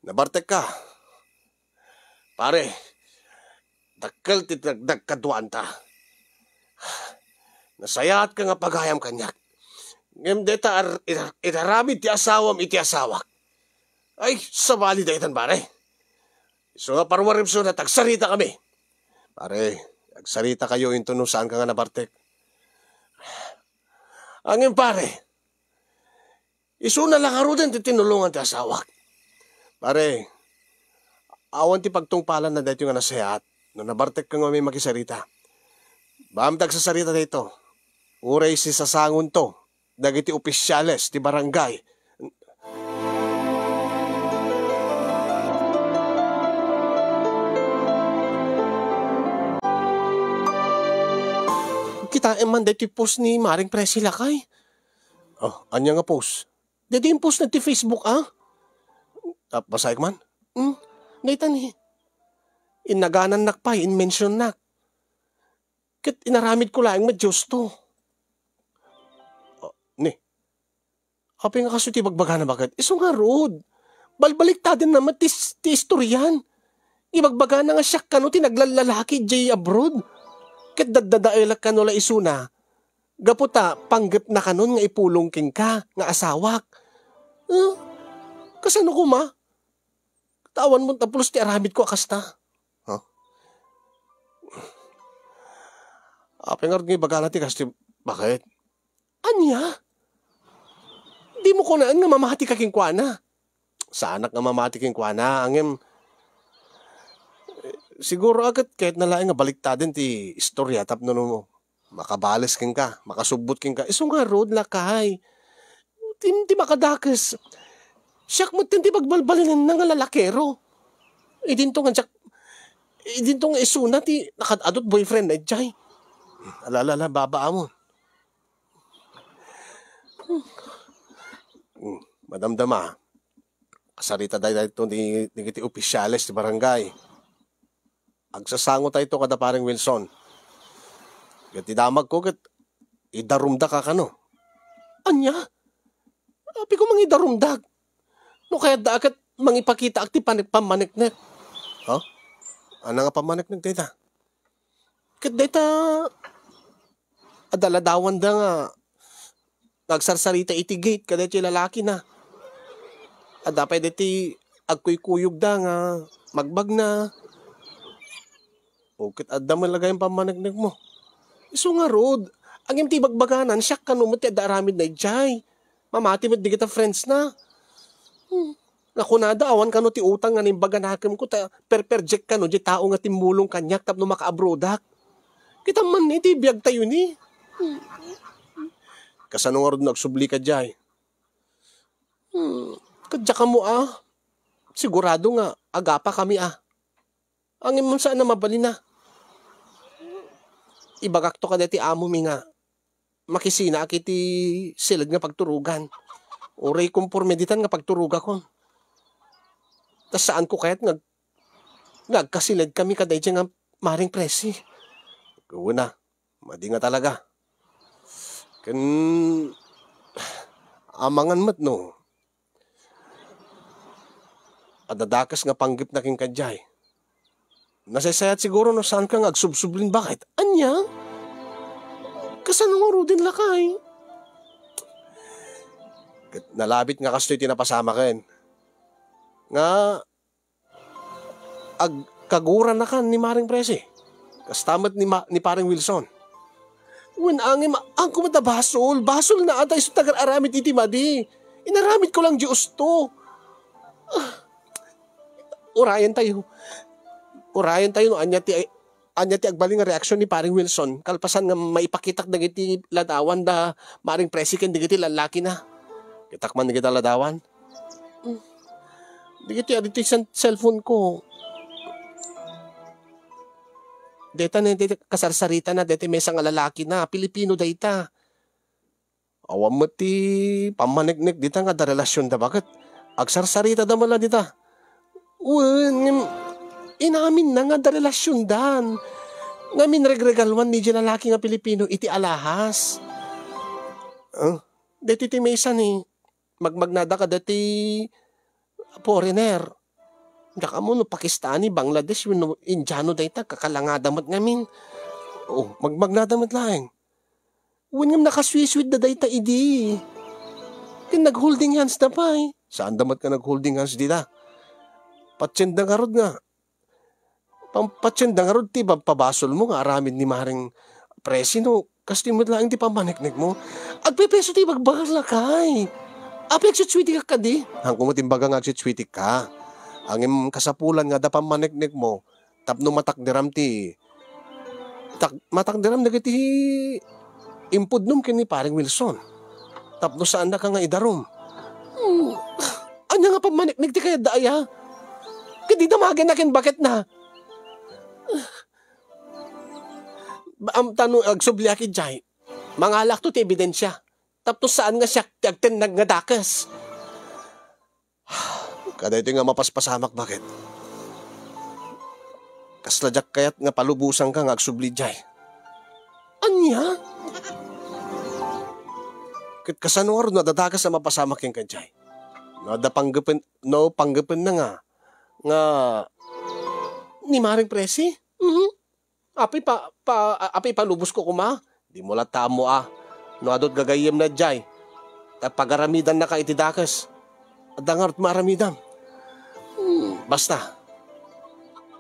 nabartek ka. Pare, dakkel ti nagdagkaduanta. Nasayaatka nga pagayam kaniak. Ngem dayta ar-, ir-, iraramid ti asawam iti asawak. Ay, sabali daytan, pare. Isu nga parwarem suna, agsarita kami. Pare, agsarita kayo into no saan ka nga nabartek. Angin, pare, isuna la ngaruden ti tinulongan ti asawak. Pare, awan ti pagtungpalan na daytoy nga nasayaat no nabartek nga may makisarita. Baam ti agsasarita dayto. Uray sisasangonto dagiti opisyales ti barangay. Kitaem man daytoy post ni Maring Presi, lakay. Oh, ania nga post? Daytoy impostna ti Facebook, a? Ah, basaek man? Hmm, dayta ni. Innaganannak pay, inmensionnak. Ket inaramidko laeng met Diosto. Ah, ni. Apay nga kastoy ti ibagbagana, baket? Isu ngarud. Balbaliktadenna met ti, ti istorian. Ibagbagana nga siak kano ti naglallalaki idiay abroad. Ket daddadaelak kano la isuna. Gapu ta panggepna kanon nga ipulong kenka nga asawak. Eh, kasano koma? Ta awan met pulos ti aramidko a kasta. Huh? Apay ngarud nga ibagana ti kastoy, baket? Ania? Dimo kunaen nga mamatika kenkuana? Saanak nga mamati kenkuana, ngem, eh, siguro a ket kayatna laeng nga baliktaden ti istorya tapno no makabales kenka, makasubbot kenka. Isu ngarud, lakay. Ti, ti makadakes. Siak met ti pagbalbalinenna nga lalakero. Idinto nga diak, idinto nga isuna ti nakad-adot boyfriendna idiay. Ala, ala, ala, babaamon. Hmm, madamdama. Kasarita dayta dagiti opisyales ti barangay. Agsasango tayto kada Paring Wilson. Ket ti damagko ket idarumdak a kano. Ania? Apay ko mangidarumdak? No kayatda a ket mangipakitaak ti pan-, pammaneknek. Ha? Ania nga pammaneknek dayta? Ket dayta, adda ladawanda nga nga agsarsarita iti gate kadaytoy lalakina. Adda pay daytoy agkuykuyogda nga magbagna. O ket adda met la gayam pammaneknekmo. Isu ngarud, ngem ti ibagbaganan, siak kano met ti adda aramidna idiay. Mamati met dagiti friendsna. Hmm. Nakunada, awan kano ti utang nga naimbaganakem ko ta perperjek kano diay tao nga timmulong kaniak tapno makaabroadak. Kitam man ni ti biagtayo ni. Kasano ngarud no agsublika diay? Hmm, ket diak ammo a. Sigurado nga agapakami a. Ngem saan a mabalin a. Ibagakto kadagiti amomi nga makisinaak iti siled nga pagturogan. Uray komporme ditan nga pagturogakon. Ta saanko kayat nga ag-, nga agkasiledkami kadaydiay nga Maring Presi. Kuna, madi nga talaga. Ken amangan met no adda dakes nga panggepna ken kadiay. Nasaysayat siguro no saanka nga agsubsublin. Bakit? Ania? Kasano ngaruden, lakay? Ket nalabit nga kastoy ti napasamaken. Nga agkaguranakan ni Maring Presi. Kasta met ni, Ma-, ni Paring Wilson. Wen, angem, angko met a basol. Basolna a ta isu ti agar-aramid iti madi. Inaramidko lang diay usto. Ah, urayen tayo. Urayen tayo no ania ti, ania ti agbalin nga reaksion ni Paring Wilson kalpasan nga maipakitak dagiti ladawan da Maring Presi ken dagiti lallakina. Kitak man dagiti ladawan. Dagiti adi ti sen-, cellphone ko. Dayta ne, dayta kasarsaritana, dayta maysa nga lalakina, Pilipino dayta. Awan met ti pammaneknek dita nga adda relasionda, baket agsarsaritada met la dita. Wen, ngem inaminna nga adda relasiondan. Ngamin, regregaluan ni diay lalaki nga Pilipino iti alahas. Ah, daytoy ti maysa ni magmagnada kadagiti foreigner. Diak ammo no Pakistani, Bangladesh, wenno Indiano dayta, kakalangada met ngamin. Oh, magmagnada met laeng. Wen, ngem nakasweet-sweetda dayta idi. Ken nag-holding handsda pay. Saanda met nga nag-holding hands dita. Patienda ngarud nga. Pam-, patienda ngarud ti pab-, pabasolmo nga aramid ni Maring Presi no kastoy met laeng ti pammaneknekmo. Agpepeso ti ibagbagak, lakay. Apay agsweet-sweetikak kadi? Haanko met imbaga nga agsweet-sweetikka. Ngem kasapulan nga adda pammaneknekmo tapno matakderam ti, tak-, matakderam dagiti impudnom ken ni Paring Wilson. Tapno saannaka nga idarum. Hmm. Ania nga pammaneknek ti kayatda aya? Ket di damagenna ken baketna. Ba-, am, ta no agsubliak idiay, mangalakto ti ebidensia. Tapno saan nga siak ti agtennag nga dakes. Kadaytoy nga mapaspasamak, baket. Kasla diak kayat nga palubosanka nga agsubli idiay. Ania? Ket kasano ngarud no adda dakes a mapasamak kenka idiay? No adda panggepen-, no panggepenna nga, nga ni Maring Presi? Mhm. Apay pa, pa, apay palubosko koma? Dimo latta ammo a no adu ti gagayyemna idiay, ta pagaramidannaka iti dakes. Adda ngarud maaramidam. Hmm, basta,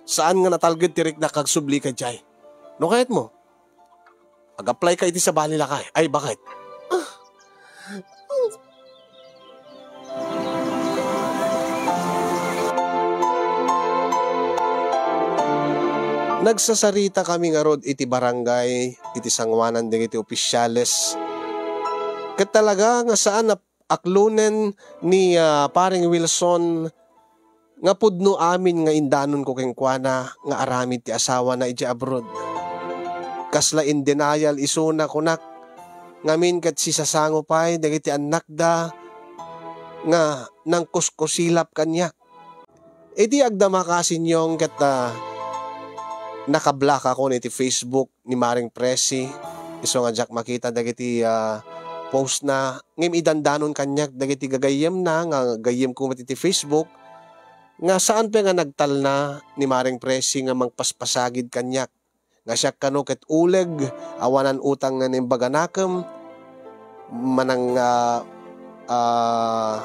saan nga natalged ti riknak nga agsublika idiay. No kayatmo, ag-applyka iti sabali, lakay. Ay, baket. Nagsasaritakami ngarud iti barangay iti sangoanan dagiti opisiales. Ket talaga nga saan a aklonen ni, ah, Paring Wilson nga pudno amin nga indanonko kenkuana nga aramid ti asawana idiay abroad. Kasla in denial isuna, kunak, ngamin ket sisasango pay dagiti annakda nga nangkuskusilap kaniak. Idi agdamaka a sinyong ket, ah, nakablakakon iti Facebook ni Maring Presi, isu nga diak makita dagiti, ah, postna, ngem idandanon kaniak dagiti gagayyemna nga gayyemko met iti Facebook, nga saan pay nga nagtalna ni Maring Presi nga mangpaspasagid kaniak, nga siak kano ket uleg, awanan utang nga naimbaganakem, manang, ah, ah,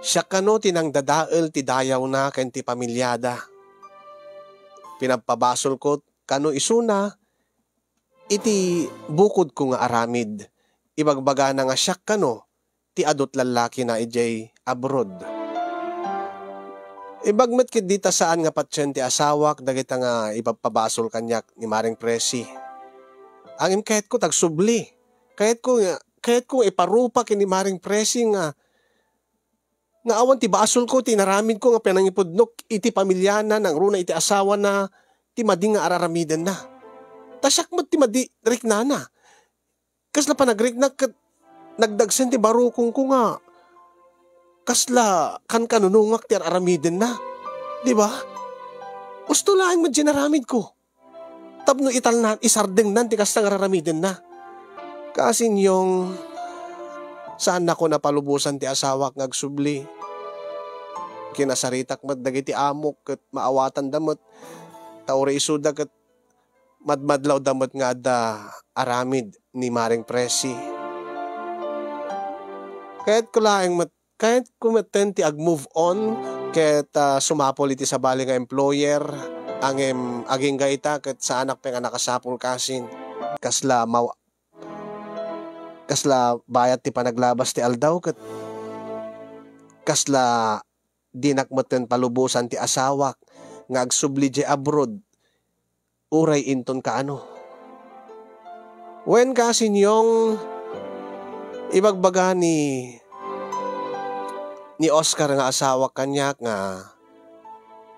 siak kano ti nangdadael ti dayawna ken ti pamiliada. Pinagpabasolko kano isuna iti bukodko nga aramid. Ibagbagana nga siak kano ti adu ti lallakina idiay abroad. Imbag met ketdi ta saan nga patien ti asawak dagita nga ipabpabasol kaniak ni Maring Presi. Ngem kayatko ti agsubli. Kayatko nga, kayatko nga iparupa ken ni Maring Presi nga, nga awan ti basolko ti inaramidko nga panangipudnok iti pamiliana, nangruna iti asawana, ti madi nga ar-aramidenna. Ta siak met ti madi riknana. Kasla panagriknak ket nagdagsen ti barukongko nga kasla kankanunongak ti ar-aramidenna. Di ba? Usto laeng met diay inaramidko. Tapno italnan, isardengnan ti kasta nga raramidenna. Kasinyong, saannakon a palubosan ti asawak nga agsubli. Kinasaritak met dagiti amok ket maawatanda met, ta uray isuda ket madmadlawda met nga adda aramid ni Maring Presi. Kayatko laeng met, kayatko metten ti ag-move on ket, ah, sumapul iti sabali nga employer, ngem agingga ita ket saanak pay nga nakasapul kasin. Kasla maw-, kasla bayat ti panaglabas ti aldaw ket kasla dinak metten palubosan ti asawak nga agsubli diay abroad, uray inton kaano. Wen, kasinyong, ibagbaga ni, ni Oscar nga asawak kaniak nga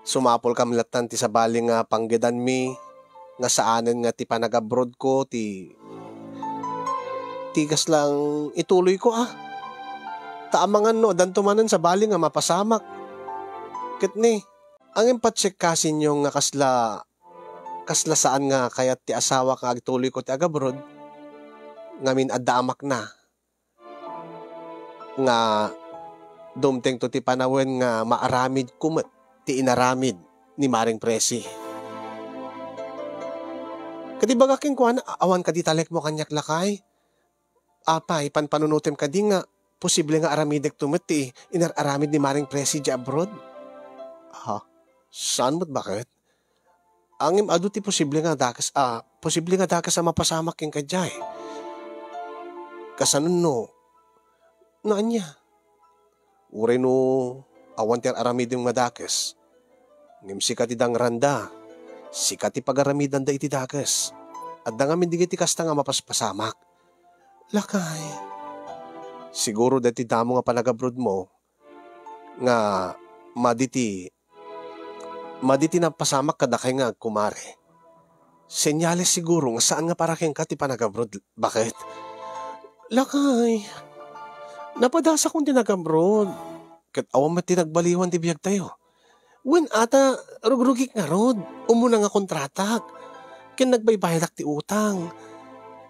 sumapulkami lattan ti sabali nga panggedanmi nga saanen nga ti panagabrodko ti, ti kaslang ituloyko, a. Ta amangan no addanto manen sabali nga mapasamak. Ket ni, angin patsek kasinyong nga kasla, kasla saan nga kayat ti asawak nga agtuloyko ti agabroad, ngamin adda amakna nga dumtengto ti panawen nga maaramidko met ti inaramid ni Maring Presi. Ket ibagak kenkuana, a-, awan kadi talekmo kaniak, lakay? Apay, panpanunotem kadi nga posible nga aramidekto met ti inar-aramid ni Maring Presi diay abroad? Ha? Saan met, baket? Ngem adu ti posible nga dakes, a, posible nga dakes a mapasamak kenka diay. Kasano no, no ania? Uray no awan ti ar-aramidem nga dakes, ngem sika ti dangranda, sika ti pagaramidanda iti dakes. Adda ngamin dagiti kasta nga mapaspasamak. Lakay, siguro daytoy damo nga panagabrodmo nga madi ti, madi ti napasamak kadakay nga agkumare. Senyales siguro nga saan nga para kenka ti panagabroad, baket? Lakay, napadasakon ti nagabroad. Ket awan met ti nagbaliwan ti biagtayo. Wen, ata, rugrugik ngarud. Umuna nga kontratak. Ken nagbaybayadak ti utang.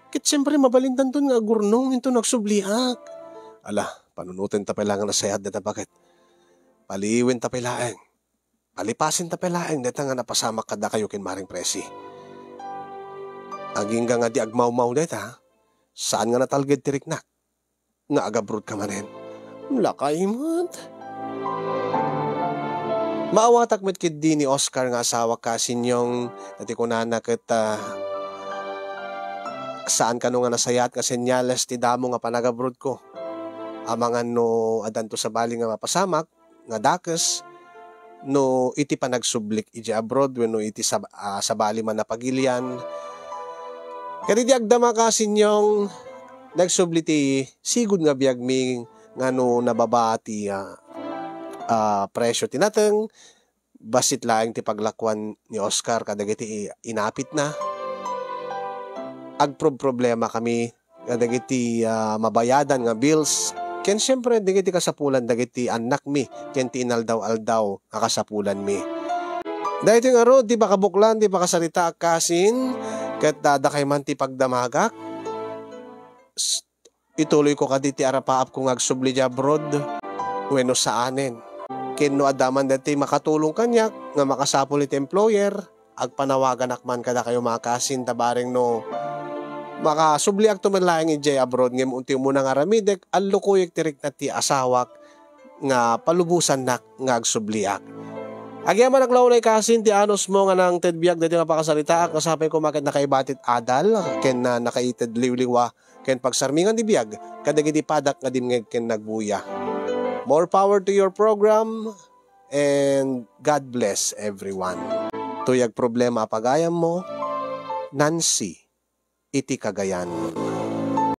Ket siempre, mabalindanton nga agurnong inton agsubliak. Ala, panunotenta pay laeng a nasayaat dayta, baket. Paliiwenta pay laeng. Palipasenta pay laeng dayta nga napasamak kadakayo ken Maring Presi. Agingga nga di agmawmaw dayta, saan nga natalged ti riknak nga agabrodka manen. Lakay met. Maawatak met ketdi ni Oscar nga asawak, kasinyong, ta ti kunana ket, ah, saan kano nga nasayaat nga senyales ti damo nga panagabrodko. Amangan no addanto sabali nga mapasamak, nga dakes no iti panagsublik idiay abroad wenno iti sab-, ah, sabali man a pagilian. Kadagiti agdama, kasinyong, nagsubli ti sigud nga biagmi nga no nababa ti, ah, ah, presio ti nateng, bassit laeng ti paglakuan ni Oscar kadagiti i-, inapitna. Agprob-problema kami kadagiti, ah, mabayadan nga bills, ken siempre dagiti kasapulan dagiti annakmi ken ti inaldaw-aldaw nga kasapulanmi. Daytoy ngarud ti pakabuklan ti pakasaritaak, kasin, ket, ah, dakay man ti pagdamagak. S-, ituloyko kadi ti arapaapko nga agsubli idiay abroad wenno saanen? Ken no adda man daytoy makatulong kaniak nga makasapul iti employer, agpanawaganak man kadakayo, mga kasin, ta bareng no makasubliakto met laeng idiay abroad ngem ti umuna nga aramidek, allukoyek ti rikna ti asawak nga palubosannak nga agsubliak. Agyamanak la unay, kasin, ti anusmo nga nangted biag daytoy nga pakasaritaak, nga sapay koma ket nakaibatit adal ken, ah, nakaited liwliwa ken pagsarmingan ti biag kadagiti padak nga dimngeg ken nagbuya. More power to your program, and God bless everyone. Toy agproblema a pagayammo, Nancy, iti Cagayan.